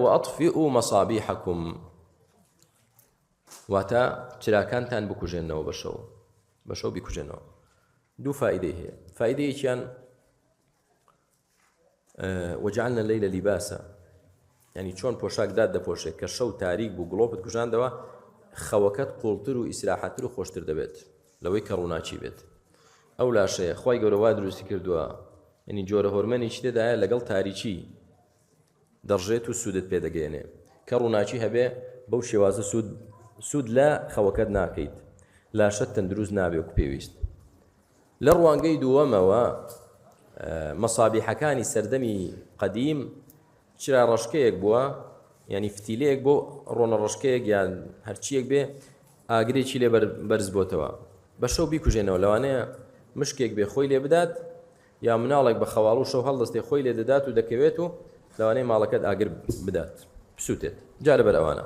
وأطفئوا مصابيحكم واتە چراکانتان بکوژێنەوە بە شەو بە شەو بیکوژێنەوە دوو فائدەی هەیە فائدەیەکیان وجعلنا الليل لباسا یعنی چۆن پۆشاک داد دەپۆشێت کە شەو تاریک بوو گڵۆپت کوژاندەوە خەوەکەت قوڵتر و ئیسراحەتر و خۆشتر دەبێت لەوەی کە ڕووناکی بێت ئەو لاشەیە خی گەورە وا دروستی کردووە ینی جۆرە هۆرمەنێکی تێدایە لەگەڵ تاریکی دەڕژێت و سوودت پێ دەگەیەنێ کە ڕووناکی هەبێ بەو شێوازە سوود سوود لە خەوەکەت ناکەیت لاشەت تەندروست نابێ وەکو پێویست لە ڕوانگەی دووەمەوە مەسابیحەکانی سەردەمی قەدیم چرا ڕەشکەیەک بووە ینی فتیلەیەک بۆ ڕۆنە ڕەشکەیەک یان هەرچیەک بێ ئاگرێکی لێ بەرز بۆتەوە بە شەو بیکوژێنەوە لەوانەیە مشکێک بێ خۆی لێ بدات یا مناڵێک بە خەواڵو شەو هەڵدەستێ خۆی لێ دەدات و دەکەوێت و لەوانەیە ماڵەکەت ئاگر بدات بسووتێت جا لەبەر ئەوانە.